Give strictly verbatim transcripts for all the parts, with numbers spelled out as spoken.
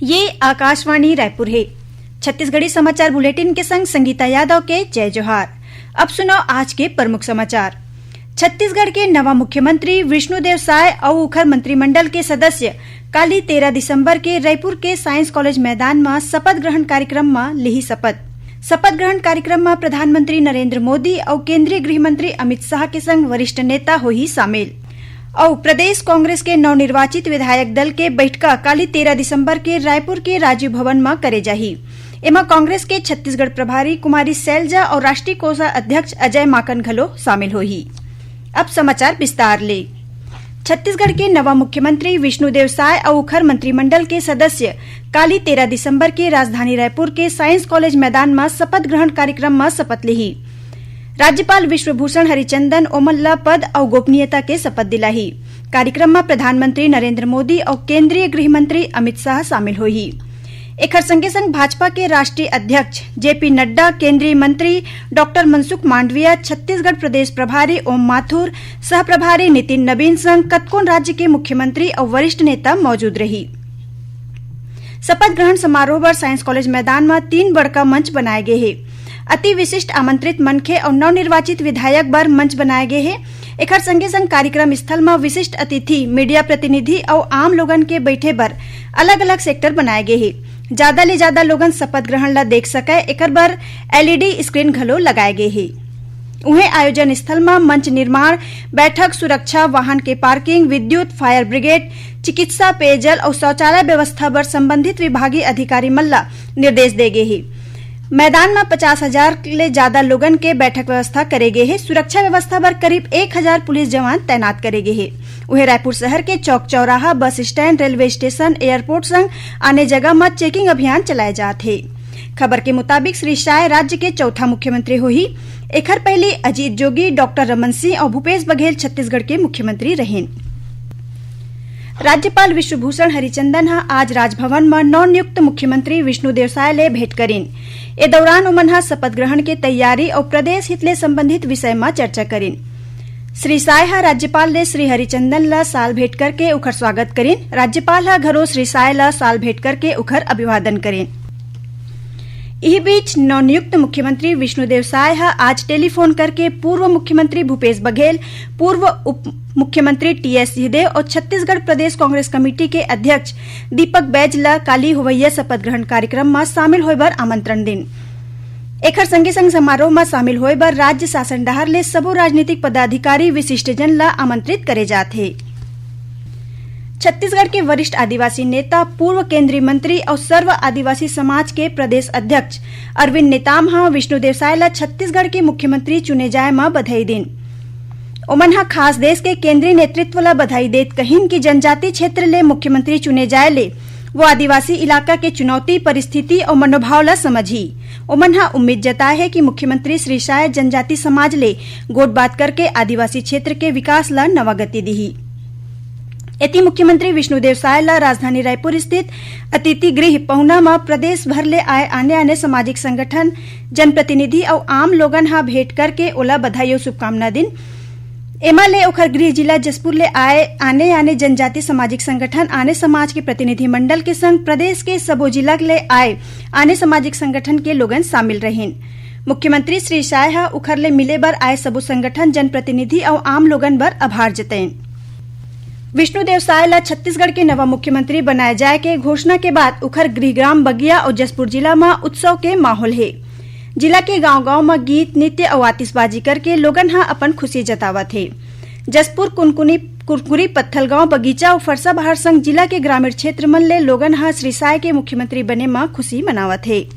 ये आकाशवाणी रायपुर हे। छत्तीसगढ़ी समाचार बुलेटिन के संग संगीता यादव के जय जोहार। अब सुनव आज के प्रमुख समाचार। छत्तीसगढ़ के नवा मुख्यमंत्री विष्णुदेव साय अउ उखर मंत्रिमंडल के सदस्य काली तेरह दिसंबर के रायपुर के साइंस कॉलेज मैदान म शपथ ग्रहण कार्यक्रम म लिही शपथ। शपथ ग्रहण कार्यक्रम म प्रधानमंत्री नरेंद्र मोदी अउ केंद्रीय गृह मंत्री अमित शाह के संग वरिष्ठ नेता होही शामिल। अउ प्रदेश कांग्रेस के नवनिर्वाचित विधायक दल के बैठका काली तेरह दिसंबर के रायपुर के राजीव भवन म करे जाही। एमा कांग्रेस के छत्तीसगढ़ प्रभारी कुमारी सैलजा अउ राष्ट्रीय कोषाध्यक्ष अजय माकन घलो शामिल होही। अब समाचार विस्तार ले। छत्तीसगढ़ के नवा मुख्यमंत्री विष्णुदेव साय अउ उखर मंत्रिमंडल के सदस्य काली तेरह दिसंबर के राजधानी रायपुर के साइंस कॉलेज मैदान म शपथ ग्रहण कार्यक्रम म शपथ लेही। राज्यपाल विश्वभूषण हरिचंदन ओमन ल पद अउ गोपनीयता के शपथ दिलाही। कार्यक्रम म प्रधानमंत्री नरेंद्र मोदी अउ केंद्रीय गृह मंत्री अमित शाह शामिल होही। एखर संगे संग भाजपा के राष्ट्रीय अध्यक्ष जेपी नड्डा, केंद्रीय मंत्री डॉक्टर मनसुख मांडविया, छत्तीसगढ़ प्रदेश प्रभारी ओम माथुर, सह प्रभारी नितिन नबीन संग कतकोन राज्य के मुख्यमंत्री अउ वरिष्ठ नेता मौजूद रही। शपथ ग्रहण समारोह बर साइंस कॉलेज मैदान म तीन बड़का मंच बनाए गे हे। अति विशिष्ट आमंत्रित मनखे अउ नवनिर्वाचित विधायक बर मंच बनाए गे हे। एखर संगे संग कार्यक्रम स्थल म विशिष्ट अतिथि, मीडिया प्रतिनिधि अउ आम लोगन के बैठे बर अलग-अलग सेक्टर बनाए गे हे। जादा ले जादा लोगन शपथ ग्रहण ल देख सकय, एकर बर एलईडी स्क्रीन घलो लगाए गे हे। उहें, आयोजन स्थल म मंच निर्माण, बैठक सुरक्षा, वाहन के पार्किंग, विद्युत, फायर ब्रिगेड, चिकित्सा, पेयजल अउ शौचालय व्यवस्था बर संबंधित विभागीय अधिकारी मन ल निर्देश दे गे हे। मैदान म पचास हजार ले जादा लोगन के बैठक व्यवस्था करे गे हे। सुरक्षा व्यवस्था बर करीब एक हजार पुलिस जवान तैनात करे गे हे। उहें, रायपुर शहर के चौक चौराहा, bus stand, railway station, airport संग आने जगह म चेकिंग अभियान चलाए जात हे। खबर के मुताबिक, श्री साय राज्य के चौथा मुख्यमंत्री होही। एखर पहिली अजीत जोगी, डॉक्टर रमन सिंह अउ भूपेश बघेल छत्तीसगढ़ के मुख्यमंत्री रहिन। राज्यपाल विश्वभूषण हरिचंदन ह आज राजभवन म नवनियुक्त मुख्यमंत्री विष्णुदेव साय ले भेंट करिन। ए दौरान ओमन ह शपथ ग्रहण के तैयारी अउ प्रदेश हित ले संबंधित विषय म चर्चा करिन। श्री साय ह राज्यपाल ले श्री हरिचंदन ल साल भेंट करके उखर स्वागत करिन। राज्यपाल ह घलो श्री साय ल साल भेंट करके उखर अभिवादन करिन। इही बीच, नवनियुक्त मुख्यमंत्री विष्णुदेव साय ह आज टेलीफोन करके पूर्व मुख्यमंत्री भूपेश बघेल, पूर्व उप मुख्यमंत्री टीएस सिंहदेव अउ छत्तीसगढ़ प्रदेश कांग्रेस कमेटी के अध्यक्ष दीपक बैज ल काली होवइया शपथ ग्रहण कार्यक्रम म शामिल होय बर आमंत्रण दिन। एखर संगे-संग समारोह म शामिल होय बर राज्य शासन डहार ले सबो राजनीतिक पदाधिकारी, विशिष्टजन ल आमंत्रित करे जात हे। छत्तीसगढ़ के वरिष्ठ आदिवासी नेता, पूर्व केंद्रीय मंत्री अउ सर्व आदिवासी समाज के प्रदेश अध्यक्ष अरविंद नेताम ह विष्णुदेव साय ल छत्तीसगढ़ के मुख्यमंत्री चुने जाय म बधाई दिन। ओमन ह खास देश के केंद्रीय नेतृत्व ल बधाई देत कहिन कि जनजाति क्षेत्र ले मुख्यमंत्री चुने जाय ले वो आदिवासी इलाका के चुनौती, परिस्थिति अउ मनोभाव ल समझही। ओमन ह उम्मीद जताय हे कि मुख्यमंत्री श्री साय जनजाति समाज ले गोठबात करके आदिवासी क्षेत्र के विकास ल नवा गति दिही। एती मुख्यमंत्री विष्णुदेव साय ल राजधानी रायपुर स्थित अतिथि गृह पहुना म प्रदेश भर ले आए आने-आने सामाजिक संगठन, जनप्रतिनिधि अउ आम लोगन ह भेंट करके ओला बधाई अउ शुभकामना दिन। एमा ले ओखर गृह जिला जशपुर ले आए आने-आने जनजाति सामाजिक संगठन, आने समाज के प्रतिनिधि मंडल के संग प्रदेश के सबो जिला ले आए आने सामाजिक संगठन के लोगन शामिल रहिन। मुख्यमंत्री श्री साय ह उखर ले मिले बर आए सबो संगठन, जनप्रतिनिधि अउ आम लोगन बर आभार जतइन। विष्णुदेव साय ल छत्तीसगढ़ के नवा मुख्यमंत्री बनाए जाय के घोषणा के बाद उखर गृहग्राम बगिया अउ जशपुर जिला म उत्सव के माहौल हे। जिला के गांव-गांव म गीत, नृत्य अउ आतिशबाजी करके लोगन ह अपन खुशी जतावत हे। जशपुर कुनकुनी, कुनकुरी पत्थलगांव बगीचा अउ फरसाबहार संग जिला के ग्रामीण क्षेत्र मन ले लोगन ह श्री साय के मुख्यमंत्री बने म खुशी मनावत हे।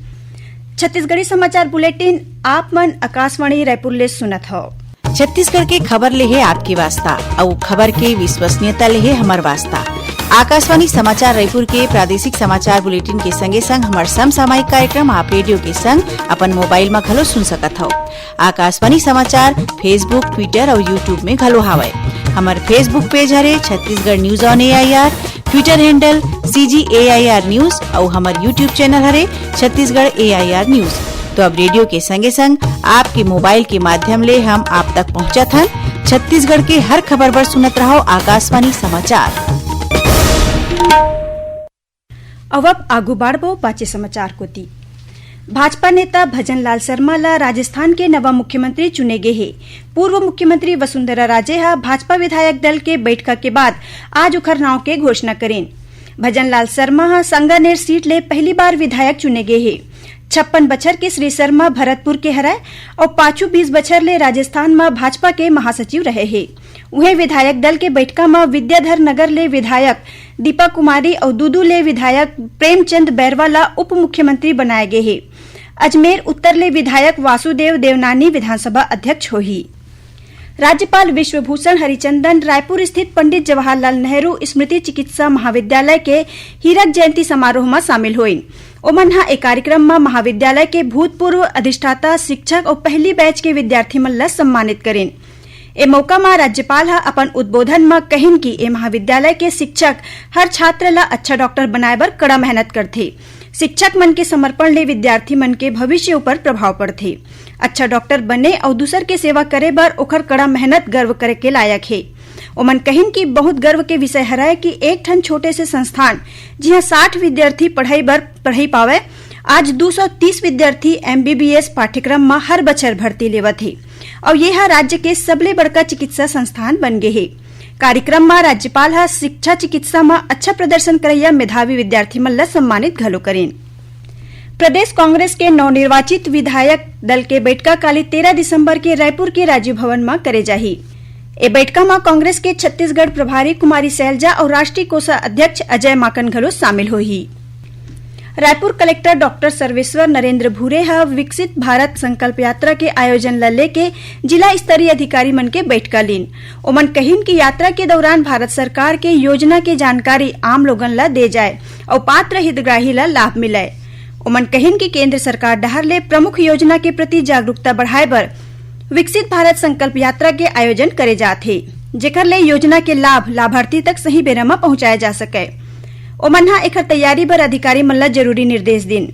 छत्तीसगढ़ी समाचार बुलेटिन आप मन आकाशवाणी रायपुर ले सुनत हव। छत्तीसगढ़ के खबर ले हे आपके वास्ता, अउ खबर के विश्वसनीयता ले हे हमर वास्ता। आकाशवाणी समाचार रायपुर के प्रादेशिक समाचार बुलेटिन के संगे संग हमर समसामयिक कार्यक्रम आप रेडियो के संग अपन मोबाइल म घलो सुन सकत हव। आकाशवाणी समाचार Facebook, Twitter अउ YouTube में घलो हावय। हमर Facebook पेज हरे Chhattisgarh news on AIR, Twitter handle CG AIR news अउ हमर YouTube चैनल हरे छत्तीसगढ़ AIR news। तो अब रेडियो के संगे संग आपके मोबाइल के माध्यम ले हम आप तक पहुंचत हन। छत्तीसगढ़ के हर खबर बर सुनत रहव आकाशवाणी समाचार। अउ अब आगू बाढ़बो बाचे समाचार कोति। भाजपा नेता भजन लाल शर्मा ला राजस्थान के नवा मुख्यमंत्री चुने गे हे। पूर्व मुख्यमंत्री वसुंधरा राजे ह भाजपा विधायक दल के बैठका के बाद आज उखर नांव के घोषणा करेन। भजन लाल शर्मा ह सांगानेर सीट ले पहली बार विधायक चुने गे हे। छप्पन बछर के श्री शर्मा भरतपुर के हरय अउ पाछू बीस बछर ले राजस्थान म भाजपा के महासचिव रहे हे। उहें, विधायक दल के बैठका म विद्याधर नगर ले विधायक दीपा कुमारी अउ दूदू ले विधायक प्रेमचंद बैरवा ला उप मुख्यमंत्री बनाए गे हे। अजमेर उत्तर ले विधायक वासुदेव देवनानी विधानसभा अध्यक्ष होही। राज्यपाल विश्वभूषण हरिचंदन रायपुर स्थित पंडित जवाहरलाल नेहरू स्मृति चिकित्सा महाविद्यालय के हीरक जयंती समारोह म शामिल होइन। ओमन ह ए कार्यक्रम म महाविद्यालय के भूतपूर्व अधिष्ठाता, शिक्षक अउ पहली बैच के विद्यार्थी मन ल सम्मानित करेन। ए मौका म राज्यपाल ह अपन उद्बोधन म कहिन कि ए महाविद्यालय के शिक्षक हर छात्र ल अच्छा डॉक्टर बनाए बर कड़ा मेहनत करथे। शिक्षक मन के समर्पण ले विद्यार्थी मन के भविष्य ऊपर प्रभाव पड़थे। अच्छा डॉक्टर बने अउ दूसर के सेवा करे बर ओखर कड़ा मेहनत गर्व करे के लायक हे। ओमन कहिन कि बहुत गर्व के विषय हरय कि एक ठन छोटे से संस्थान, जिहां साठ विद्यार्थी पढ़ाई बर पढ़ाई पावय, आज दू सौ तीस विद्यार्थी एमबीबीएस पाठ्यक्रम म हर बछर भर्ती लेवत हे अउ ये ह राज्य के सबले बड़का चिकित्सा संस्थान बन गे हे। कार्यक्रम म राज्यपाल ह शिक्षा चिकित्सा म अच्छा प्रदर्शन करइया मेधावी विद्यार्थी मन ल सम्मानित घलो करेन। प्रदेश कांग्रेस के नवनिर्वाचित विधायक दल के बैठका काली तेरह दिसंबर के रायपुर के राजीव भवन म करे जाही। ए बैठका म कांग्रेस के छत्तीसगढ़ प्रभारी कुमारी सैलजा अउ राष्ट्रीय कोषाध्यक्ष अजय माकन घलो शामिल होही। रायपुर कलेक्टर डॉक्टर सर्वेश्वर नरेंद्र भूरे ह विकसित भारत संकल्प यात्रा के आयोजन ल लेके जिला स्तरीय अधिकारी मन के बैठका लीन। ओमन कहिन कि यात्रा के दौरान भारत सरकार के योजना के जानकारी आम लोगन ल दे जाए अउ पात्र हितग्राही ल लाभ मिलय। ओमन कहिन कि केंद्र सरकार डहार ले प्रमुख योजना के प्रति जागरूकता बढ़ाए बर विकसित भारत संकल्प यात्रा के आयोजन करे जात हे, जेकर ले योजना के लाभ लाभार्थी तक सही बेरा म पहुंचाए जा सकय। ओमन ह एखर तैयारी बर अधिकारी मन ल जरूरी निर्देश दिन।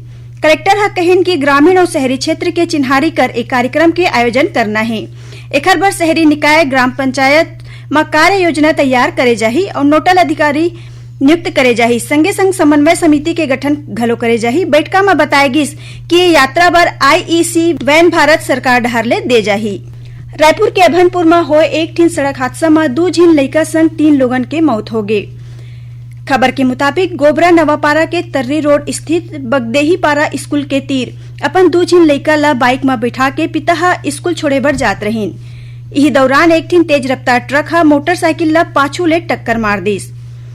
कलेक्टर ह कहिन कि ग्रामीण अउ शहरी क्षेत्र के चिन्हारी कर ए कार्यक्रम के आयोजन करना हे। एखर बर शहरी निकाय, ग्राम पंचायत म कार्य योजना तैयार करे जाही अउ नोडल अधिकारी नियुक्त करे जाही। संगे संग समन्वय समिति के गठन घलो करे जाही। बैठका म बताए गिस कि ये यात्रा बर आईईसी वैन भारत सरकार डहार ले दे जाही। रायपुर के अभनपुर म होए एक ठिन सड़क हादसा म दू झिन लइका संग तीन लोगन के मौत होगे। खबर के मुताबिक, गोबरा नवापारा के तर्री रोड स्थित बगदेही पारा स्कूल के तीर अपन दू झिन लइका ल बाइक म बिठा के पिता ह स्कूल छोड़े बर जात रहिन। इही दौरान एक ठिन तेज रफ्तार ट्रक ह मोटरसाइकिल ल पाछू ले टक्कर मार दिस।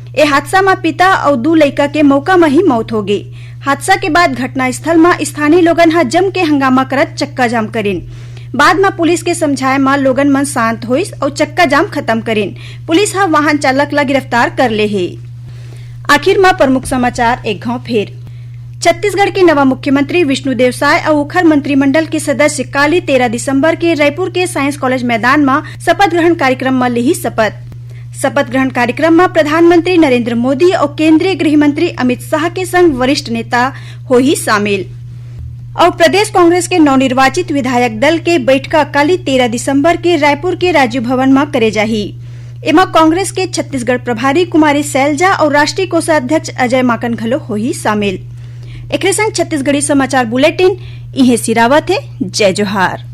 ए हादसा म पिता अउ दू लइका के मौका म ही मौत होगे। हादसा के बाद घटनास्थल म स्थानीय लोगन ह जम के हंगामा करत चक्काजाम करिन। बाद म पुलिस के समझाए म लोगन मन शांत होइस अउ चक्काजाम खत्म करिन। पुलिस ह वाहन चालक ल गिरफ्तार कर ले हे। आखिर म प्रमुख समाचार एक घांव फेर। छत्तीसगढ़ के नवा मुख्यमंत्री विष्णुदेव साय अउ ओखर मंत्रिमंडल के सदस्य काली तेरह दिसंबर के रायपुर के साइंस कॉलेज मैदान म शपथ ग्रहण कार्यक्रम म लिही शपथ। शपथ ग्रहण कार्यक्रम म प्रधानमंत्री नरेंद्र मोदी अउ केंद्रीय गृह मंत्री अमित शाह के संग वरिष्ठ नेता होही शामिल। अउ प्रदेश कांग्रेस के नवनिर्वाचित विधायक दल के बैठका काली तेरह दिसंबर के रायपुर के राजीव भवन म करे जाही। एमा कांग्रेस के छत्तीसगढ़ प्रभारी कुमारी सैलजा अउ राष्ट्रीय कोषाध्यक्ष अजय माकन घलो होही शामिल। एकरे संग छत्तीसगढ़ी समाचार बुलेटिन इहें सिरावत हे। जय जोहार।